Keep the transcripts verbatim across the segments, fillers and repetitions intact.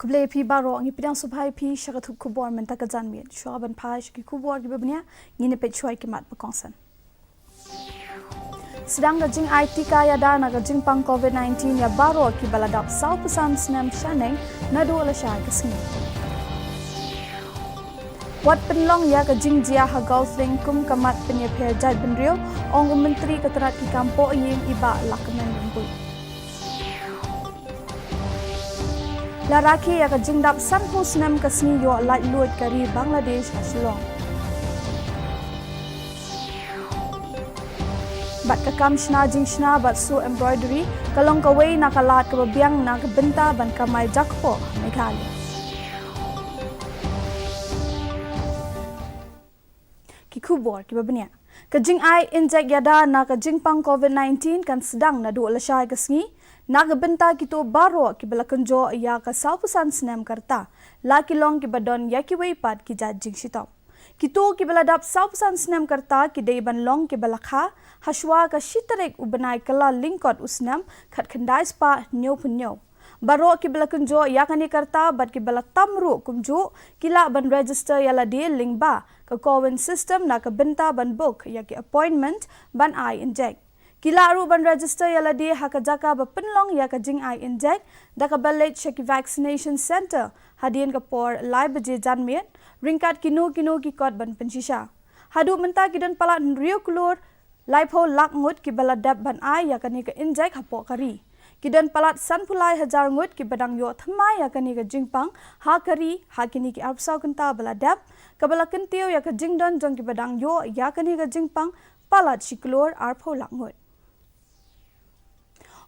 Khublei phi baroh, ngi pdiang sngewbha ïa phi sha ka thup khubor mynta ka janmiet. Shuwa ban phai sha ki khubor kiba bniah, ngin ïa peit shuwa ïa ki mat ba kongsan. Sdang ka jingai tika ïada na ka jingpang covid nineteen ïa baroh kiba la dap sawphew san snem shaneng naduh lashai ka sngi. Wat pynlong ïa ka jingjia ha golf lyngkum ka mat pynïapher jaitbynriew, ong u Myntri ka tnat ki kam pohïing i Bah Lahkmen Rymbui. La rakhe ïa ka jingdap sanphew snem ka sngi ïoh laitluid ka ri Bangladesh ha Shillong. Bad ka kam shna jingshna bad suh embroidery ka long kawei na ka lad kaba biang na ka bynta ban kamai jakpoh ha Meghalaya. Ki khubor kiba bniah. Ka jingai injek ïada na ka jingpang covid nineteen kan sdang naduh lashai ka sngi na ka bynta kito baroh kiba la kynjoh ïa ka sawphew san snem ka rta, la ki long kiba don ïa kiwei pat ki jait jingshitom. Kito kiba la dap sawphew san snem ka rta ki dei ban long kiba la kha hashuwa ka shi tarik u bnai Kyllalyngkot u snem khatkhyndai spah hynñiewphew hynñiew. Baroh kiba la kynjoh ïa kane ka rta bad kiba la tam ruh kumjuh ki lah ban register ïa lade lyngba ka CoWIN system na ka bynta ban book ïa ki appointment ban ai injek. Ki lah ruh ban register ïa lade ha ka jaka ba pynlong ïa ka jingai injek da kaba leit sha ki vaccination centre hadien ka por lai baje janmiet, ryngkat kino kino ki kot ban pynshisha. Haduh mynta ki don palat hynriew klur laiphew lak ngut kiba la dep ban ai ïa kane ka injek hapoh ka ri. Ki don palat sanphew lai hajar ngut kiba dang ïoh thymmai ïa kane ka jingpang ha ka ri ha kine ki arphew saw kynta ba la dep, kaba la kyntiew ïa ka jingdon jong kiba dang ïoh ïa kane ka jingpang palat shi klur arphew lak ngut.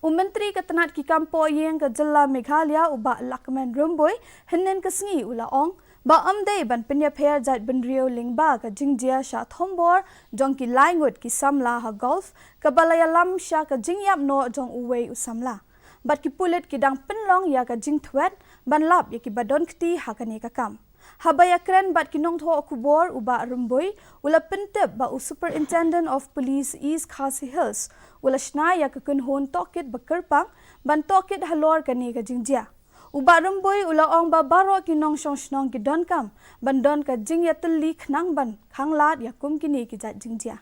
U Myntri ka tnat ki kam pohïing ka jylla Meghalaya u Bah Lahkmen Rymbui hynnin ka sngi u la ong ba ym dei ban pynïapher jaitbynriew lyngba ka jingjia shah thombor jong ki lai ngut ki samla ha golf kaba la ïalam sha ka jingïap noh jong uwei u samla. Bad ki pulit ki dang pynlong ïa ka jingthwet ban lap ïa kiba don kti ha kane ka kam. Haba ïakren bad ki nongthoh khubor u Bah Rymbui u la pyntip ba u Superintendent of Police East Khasi Hills u la shna ïa ka kynhun tohkit ba kyrpang ban tohkit halor kane ka jingjia. U Bah Rymbui u la ong ba baroh ki nongshong shnong ki donkam ban don ka jingïatylli khnang ban khanglad ïa kum kine ki jait jingjia.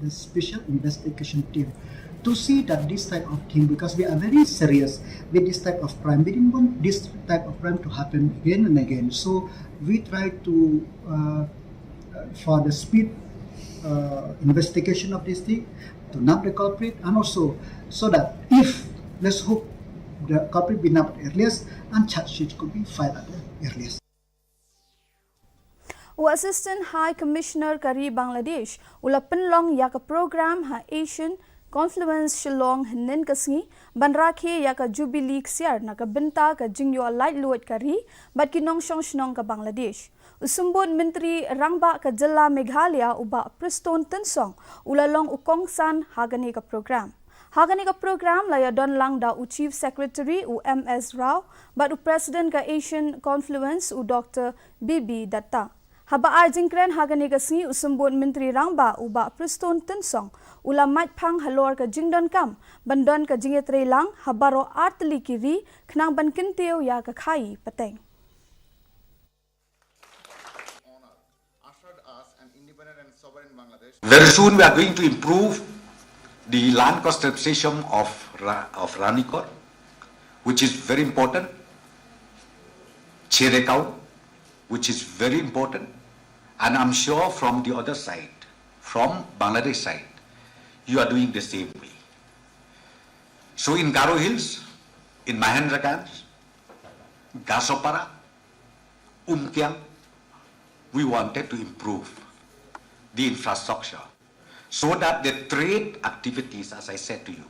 The special investigation team to see that this type of thing, because we are very serious with this type of crime. We didn't want this type of crime to happen again and again. So we try to, uh, for the speed uh, investigation of this thing, to nab the culprit, and also so that if, let's hope, the culprit be nabbed at earliest and charge sheet could be filed at the earliest. U Assistant High Commissioner ka ri Bangladesh u la pynlong ïa ka program ha Asian Confluence Shillong hynnin ka sngi ban rakhe ïa ka Jubilee ksiar na ka bynta ka jingïoh laitluid ka ri bad ki nongshong shnong ka Bangladesh. U Symbud Myntri Rangbah ka jylla Meghalaya u Bah Prestone Tynsong u la long u kongsan ha kane ka program. Ha kane ka program la ïadon lang da u Chief Secretary u M S Rao bad u President ka Asian Confluence u Doctor B B Dutta. Haba ai jingkren ha kane ka sngi u Symbud Myntri Rangbah u Bah Prestone Tynsong u la mait phang halor ka jingdonkam ban don ka jingïatreilang ha baroh artylli ki ri khnang ban kyntiew ïa ka khaii pateng. Very soon we are going to improve the land conservation of, Ra- of Ranikor, which is very important, Cherekau, which is very important, and I'm sure from the other side, from Bangladesh side, you are doing the same way. So in Garo Hills, in Mahendraganj, Gasopara, Umkiang, we wanted to improve the infrastructure so that the trade activities, as I said to you,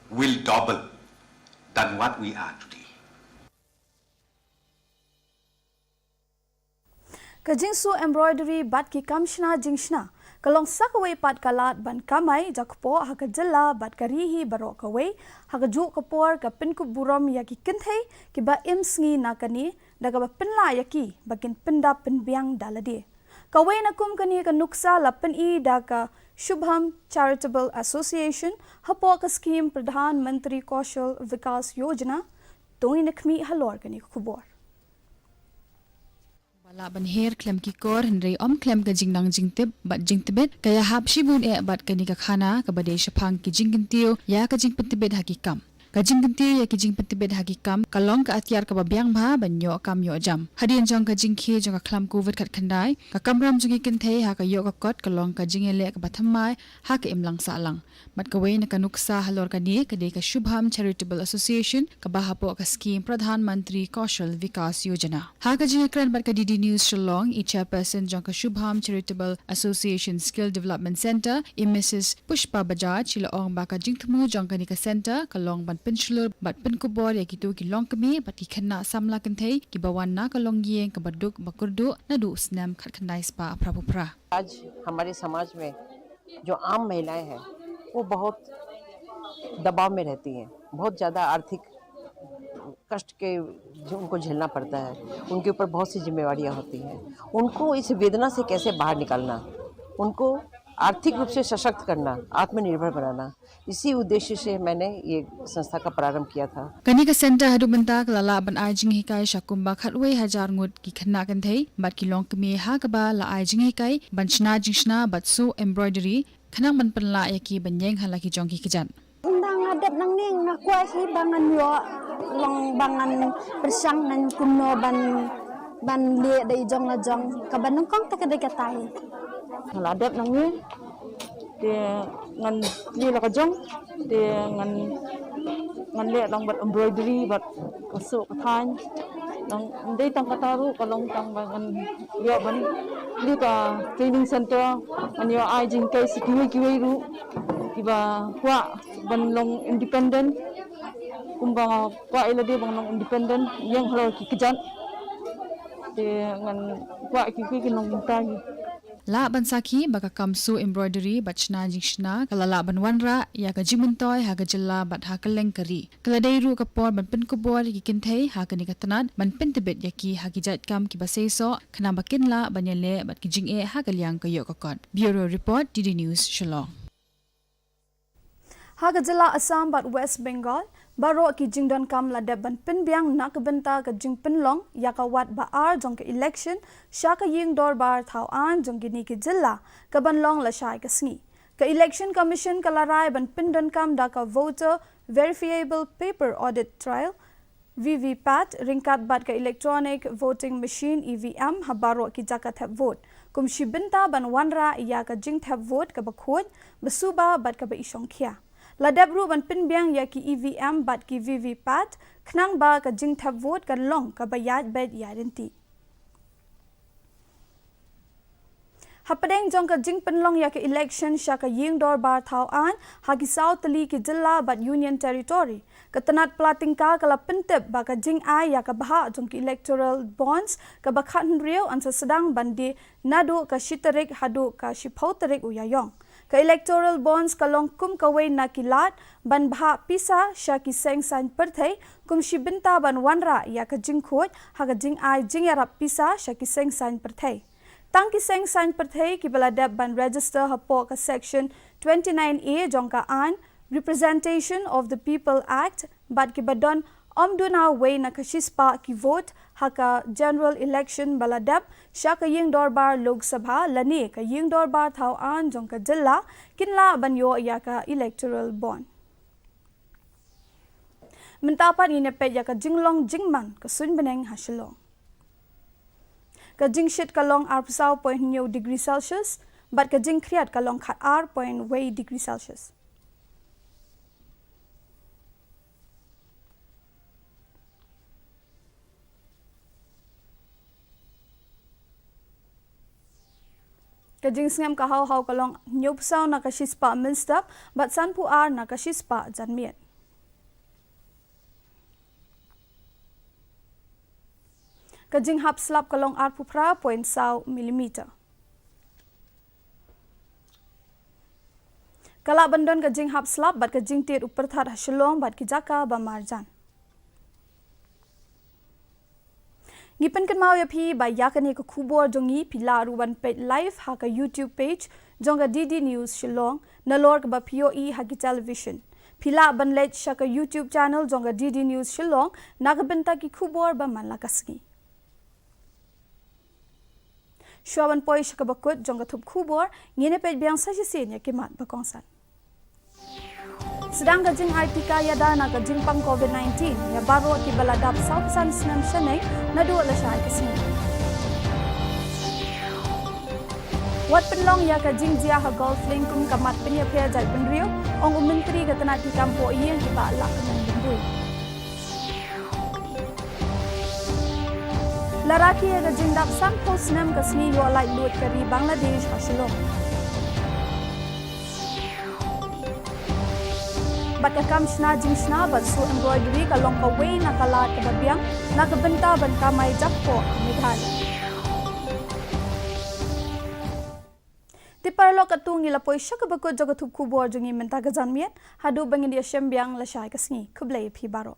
will double than what we are today. Ka jingsuh embroidery bad ki kam shna jingshna ka long sa kawei pat ka lad ban kamai jakpoh ha ka jylla bad ka ri hi baroh kawei, ha kajuh ka por ka pynkup burom ïa ki kynthei kiba im sngi na kane da kaba pynlah ïa ki ba kin pyndap pynbiang da lade. Kawei na kum kane ka nuksa la pyni da ka Shubham Charitable Association hapoh ka skhim Pradhan Mantri Kaushal Vikas Yojana. To ngin ïa khmih halor kane ka khubor. Ba lah ban her khlem ki kor hynrei ym khlem ka jingnang jingtip bad jingtbit, ka ïahap shibun eh bad kane ka khana kaba dei shaphang ki jingkyntiew ïa ka jingpyntbit ha ki kam. Ka jingkyntiew ïa ki jingpyntbit ha ki kam ka long ka atiar kaba biang bha ban ïoh kam ïoh jam. Hadien jong ka jingkhie jong ka khlam Covid khatkhyndai, ka kamram jong ki kynthei ha ka ïoh ka kot ka long ka jingïaleh kaba thymmai ha ka imlang sahlang. Bad kawei na ka nuksa halor kane ka dei ka Shubham Charitable Association kaba hapoh ka skhim Pradhan Mantri Kaushal Vikas Yojana. Ha ka jingïakren bad ka D D News Shillong, i chairperson jong ka Shubham Charitable Association Skill Development Centre, i Missus Pushpa Bajaj, i la ong ba ka jingthmu jong kane ka centre ka long ban pynshlur bad pynkupbor ïa kito ki longkmie bad ki khynnah samla kynthei kiba wan na ka longïing kaba duk ba kyrduh naduh u snem khatkhyndai spah phra phew phra. आज हमारे समाज में जो आम महिलाएं हैं, वो बहुत दबाव में रहती हैं, बहुत ज़्यादा आर्थिक कष्ट के जो उनको झेलना पड़ता है, उनके ऊपर बहुत सी जिम्मेवारियां होती हैं। उनको इस वेदना से कैसे बाहर निकालना, उनको आर्थिक रूप से सशक्त करना, आत्मनिर्भर बनाना, इसी उद्देश्य से मैंने ये संस्था का प्रारंभ किया था। Kane ka centre haduh mynta ka la lah ban ai jinghikai sha kumba khatwei hajar ngut ki khynnah kynthei bad ki longkmie ha kaba la ai jinghikai ban shna jingshna bad sew embroidery khnang ban pynlah ïa ki ban ïeng ha la ki jong ki kjat. Ynda nga dep nangne nga kwah hi ba ngan ïoh long ba ngan pyrshang ngan kumno ban ban leh da i jong la jong kaba nyngkong te ka dei katai. Nga la dep nangne te ngan leh la ka jong te ngan ngan leh long bad embroidery bad ka sew ka thaiñ. Nang dei tang kata ruh ka long tang ba ngan ïoh ban leh ka training center, ngan ïoh ai jinghikai sa kiwei kiwei ruh kiba kwah ban long independent, kumba kwah ïa lade ban long independent ïeng halor ki kjat. Te ngan kwah ki ki ki long mynta hi. Lah ban sakhi ba ka kam sew embroidery bad shna jingshna ka la lah ban wanrah ïa ka jingmyntoi ha ka jylla bad ha kylleng ka ri. Ka la dei ruh ka por ban pynkupbor ïa ki kynthei ha kane ka tnat ban pyntbit ïa ki ha ki jait kam kiba seisoh khnang ba kin lah ban ïaleh bad ki jingeh ha ka liang ka ïoh ka kot. Bureau Report, D D News, Shillong. Ha ka jylla Assam bad West Bengal baroh ki jingdonkam la dep ban pynbiang na ka bynta ka jingpynlong ïa ka wat ba ar jong ka election sha ka ïing dorbar thaw aiñ jong kine ki jylla ka ban long lashai ka sngi. Ka Election Commission ka la rai ban pyndonkam da ka Voter Verifiable Paper Audit Trail, V V PAT, ryngkat bad ka Electronic Voting Machine, E V M, ha baroh ki jaka thep vote, kum shi bynta ban wanrah ïa ka jingthep vote kaba khuid, ba suba bad kaba i shongkhia. La dep ruh ban pynbiang ïa ki E V M bad ki V V PAT khnang ba ka jingthep vote kan long kaba ïaid beit ïaid ryntih. Hapdeng jong ka jingpynlong ïa ka election sha ka ïing dorbar thaw aiñ ha ki saw tylli ki jylla bad Union Territory, ka tnat pla tyngka ka la pyntip ba ka jingai ïa ka bhah jong ki electoral bonds kaba khathynriew yn sa sdang ban die naduh ka shi tarik haduh ka shiphew tarik u Ïaïong. Ka electoral bonds ka long kum kawei na ki lad ban bhah pisa sha ki seng saiñ pyrthei, kum shi bynta ban wanrah ïa ka jingkhuid ha ka jingai jingïarap pisa sha ki seng saiñ pyrthei. Tang ki seng saiñ pyrthei kiba la dep ban register hapoh ka Section twenty nine A jong ka aiñ Representation of the People Act bad kiba don ym duna wei na ka shispah ki vote ha ka general election ba la dep sha ka ïing dorbar Lok Sabha lane ka ïing dorbar thaw aiñ jong ka jylla kin lah ban ïoh ïa ka electoral bond. Mynta pat ngin ïa peit ïa ka jinglong jingman ka suiñ bneng ha Shillong. Ka jingshit ka long arphew saw point hynñiew degree Celsius bad ka jingkhriat ka long khat ar point wei degree Celsius. Ka jingsngem ka haw haw ka long hynñiewphew saw na ka shispah mynstep bad sanphew ar na ka shispah janmiet. Ka jinghap slap ka long arphew phra point saw millimeter. Ka lah ban don ka jinghap slap bad ka jingtied u pyrthat ha Shillong bad ki jaka ba marjan. Ngi pynkynmaw ïa phi ba ïa kane ka khubor jong ngi phi lah ruh ban peit live ha ka YouTube page jong ka D D News Shillong, nalor kaba phi ïohi ha ki television. Phi lah ban leit sha ka YouTube channel jong ka D D News Shillong na ka bynta ki khubor ba man la ka sngi. Shuwa ban poi sha kaba kut jong ka thup khubor, ngin ïa peit biang sa shisien ïa ki mat ba kongsan. Sdang ka jingai tika ïada na ka jingpang covid nineteen ïa baroh kiba la dap sawphew san snem shaneng naduh lashai ka sngi. Wat pynlong ïa ka jingjia ha Golf Link kum ka mat pynïapher jaitbynriew, ong u Myntri ka tnat ki kam poh ïing, i Bah Lahkmen Rymbui. La rakhe ïa ka jingdap sanphew snem ka sngi ïoh laitluid ka ri Bangladesh ha Shillong. Bad ka kam shna jingshna bad suh embroidery ka long kawei na ka lad kaba biang na ka bynta ban kamai jakpoh ha Meghalaya. Te paralok, katto ngi la poi sha kaba kut jong ka thup khubor jong ngi mynta ka janmiet, haduh ba ngin ïashem biang lashai ka sngi. Khublei ïa phi baroh.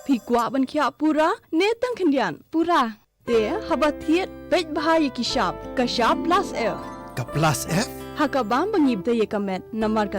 Phi kwah ban khiah pura ne tang khyndiat? Pura. Te haba thied, peit bha ïa ki shap, ka shap plus F. Ka plus F? Ha ka bam ba ngi btei ïa ka met, namar ka